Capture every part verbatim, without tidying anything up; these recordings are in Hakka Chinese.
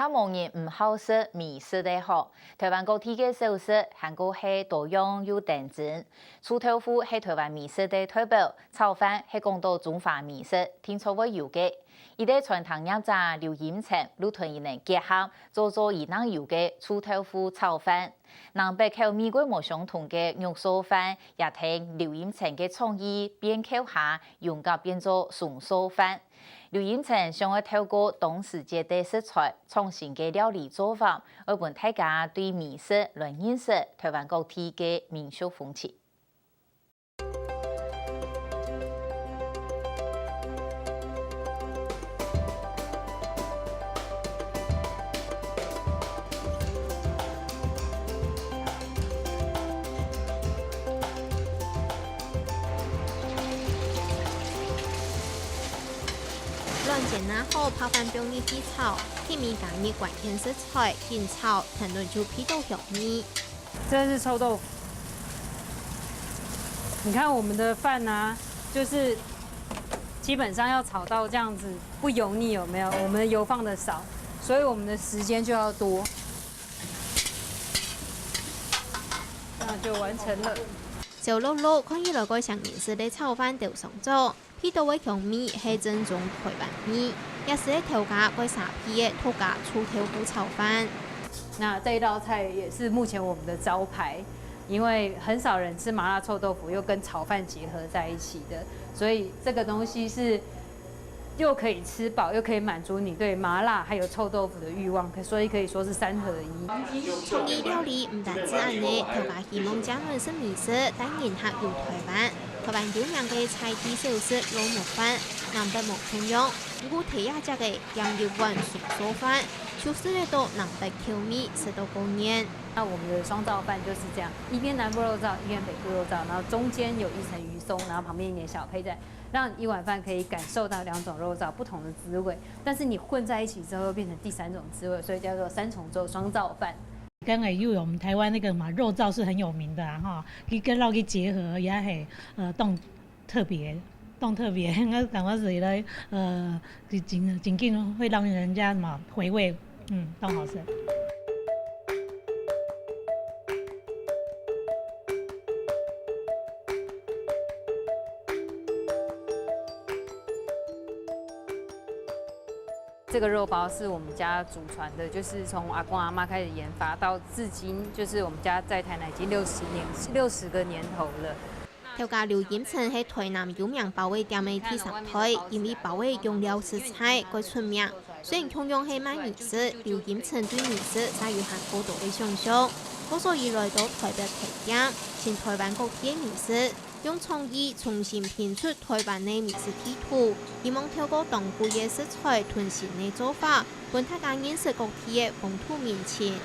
也無人毋好食美食个吼。台灣各地个小食，還過係多樣又頂真。臭豆腐係台灣美食个代表，炒飯係講到中華美食，定著會有个。一個餐廳業者劉英成，就同佢等結合，做做佢等有个臭豆腐炒飯。南北口味蓋無相同个肉燥飯，也在劉英成个創意變革下，融合變做鬆燥飯。劉英成想愛透過當時節个食材、創新个料理做法，愛分大家對美食來認識台灣各地个民俗風情。 卵煎拿好，白飯放入去炒，薅米加入關鍵食材，緊炒，等卵就配到香味。這是臭豆腐。你看我們的飯啊，就是基本上要炒到這樣子不油膩，有沒有？我們的油放得少，所以我們的時間就要多。那就完成了。燒熝熝，看起來蓋像日式个炒飯兜上桌，配到个香味係正宗台灣味，也係頭家蓋沙鼻个獨家臭豆腐炒飯。那這一道菜也是目前我們的招牌，因為很少人吃麻辣臭豆腐又跟炒飯結合在一起的，所以這個東西是 又可以吃飽，又可以滿足你對麻辣還有臭豆腐的慾望，可，所以可以說是三合一。創意料理毋單止恁呢，頭家希望正來食美食，帶人客遊台灣。台灣有名个在地小食滷肉飯，南北無共樣，毋過在這隻个點一碗鬆燥飯，就食得到南北口味，食到過癮。那我們的雙燥飯就是這樣，一邊南部肉燥，一邊北部肉燥，然後中間有一層魚鬆，然後旁邊一點小配菜，讓你一碗飯可以感受到兩種肉燥不同的滋味。 但是你混在一起之後，又變成第三種滋味，所以叫做三重奏雙燥飯。剛才又有我們台灣那個嘛，肉燥是很有名的啊，哈，去跟肉去結合，也很，呃，當特別，當特別，應該感覺是來，呃，緊，緊緊會讓人家嘛回味，嗯，當好吃。 這個肉包是我們家祖傳的，就是從阿公阿嬤開始研發到至今，就是我們家在台南已經六十年，六十個年頭了。頭家劉英成係台南有名包仔店个第三代，因為包仔用料實在蓋出名。雖然共樣係賣米食，劉英成對米食也有還過多个想像。故所以來到台北開店，尋台灣各地个美食， 用創意重新拼出台灣个美食地圖，希望透過當季个食材同新个做法，分大家認識各地个風土民情。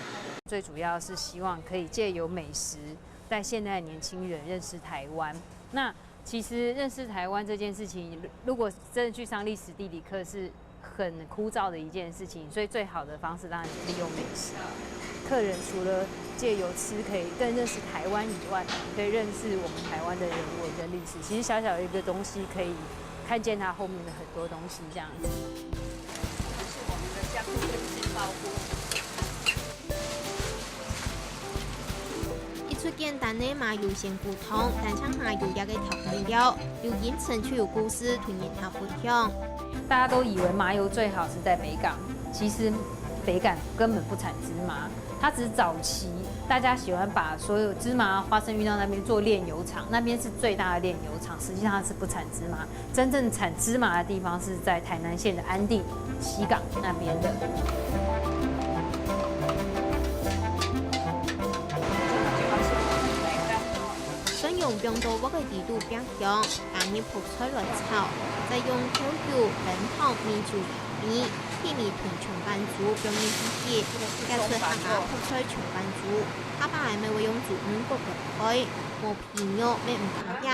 最主要是希望可以藉由美食，帶現代的年輕人認識台灣。那其實認識台灣這件事情，如果真的去上歷史地理課，是 很枯燥的一件事情，所以最好的方式當然是利用美食。客人除了藉由吃可以更認識台灣以外，可以認識我們台灣的人文跟歷史。其實小小一個東西可以看見它後面的很多東西，這樣子。這是我們的香菇跟杏鮑菇。 一出簡單个麻油鮮菇湯，單淨麻油這個調味料，有因層就有故事同人客分享。大家都以為麻油最好是在北港，其實北港根本不產芝麻，它只是早期大家喜歡把所有芝麻、花生運到那邊做煉油廠，那邊是最大的煉油廠，實際上它是不產芝麻。 真正產芝麻的地方是在台南縣的安定西港那邊的。蒜蓉放到鑊个底肚煏香，加入覆菜來炒，再用豆油、冰糖、米酒調味，薅米同松板珠放入去，加出客家覆菜松板珠，下擺乜會用豬軟骨來配，無 魚肉乜毋怕鹹，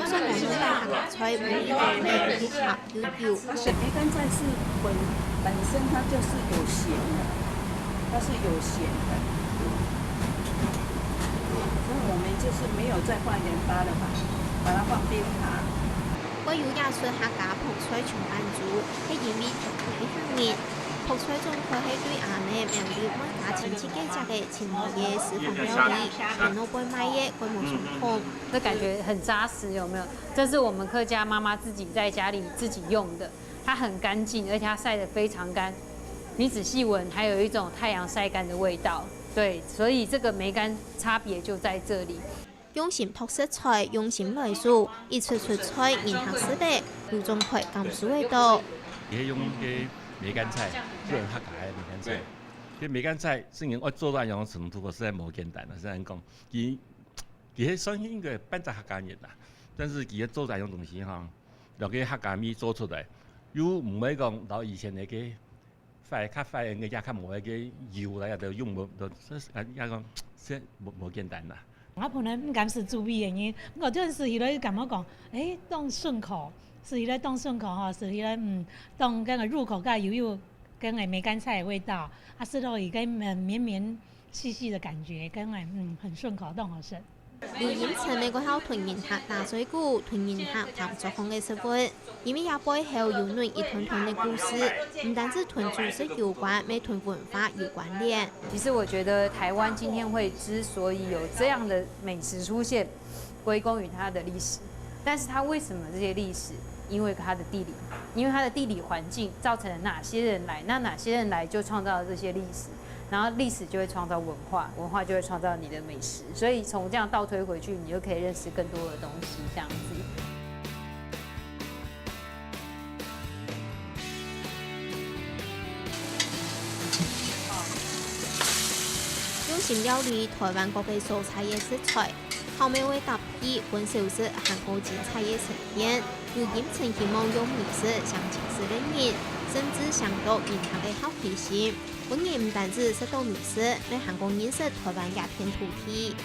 所以無論客家菜、焖米糕乜適合又有。而且梅干菜是本，本身它就是有鹹的，它是有鹹的，所以我們就是沒有再放鹽巴了吧，把它放冰糖。會有這出客家覆菜松板珠，係因為頭家个客人，覆菜總歸係對阿姆料理，每家親戚个食个盡好个私房料理，同老板賣个蓋無相同。这感觉很扎实，有没有？这是我们客家妈妈自己在家里自己用的，它很干净，而且它晒得非常干。你仔细闻，还有一种太阳晒干的味道。对，所以这个梅干差别就在这里。用心擇食材，用心來做，一出出菜，人客食个，有種開感受个到。佢係用个梅干菜，就係客家个梅干菜。个梅干菜雖然愛做到恁樣程度，實在無簡單啊，雖然講佢佢係算係應該半隻客家人啦，但是佢个做到恁樣東西哈，了个客家味做出來，又毋會講老以前个个壞較壞个也較無个个油啦，也都用無，都也講這無無簡單啦。我本來毋敢食豬皮个呢，毋過真係食起來感覺講，誒，當順口，食起來當順口吼，食起來嗯，當該个入口个油油，跟个梅干菜个味道，啊，食落去个嗯綿綿細細个感覺，跟个嗯很順口，當好食。有飲食个過後同人客打嘴鼓，同人客談做好个食物，因為這背後有恁一段段个故事，毋單止同主食有關，乜同文化有關聯。其实我觉得台湾今天会之所以有这样的美食出现，归功于它的历史。但是它为什么这些历史？因为它的地理，因为它的地理环境造成了哪些人来，那哪些人来就创造了这些历史，然后历史就会创造文化，文化就会创造你的美食。所以从这样倒推回去，你就可以认识更多的东西，这样子。用心料理台灣各个所在个食材，巧妙个搭配，分小食還過精彩个呈現。有飲食希望用美食餳情緒个人，甚至餳著人客个好奇心。分人毋單止食到美食，乜還過認識台灣這片土地。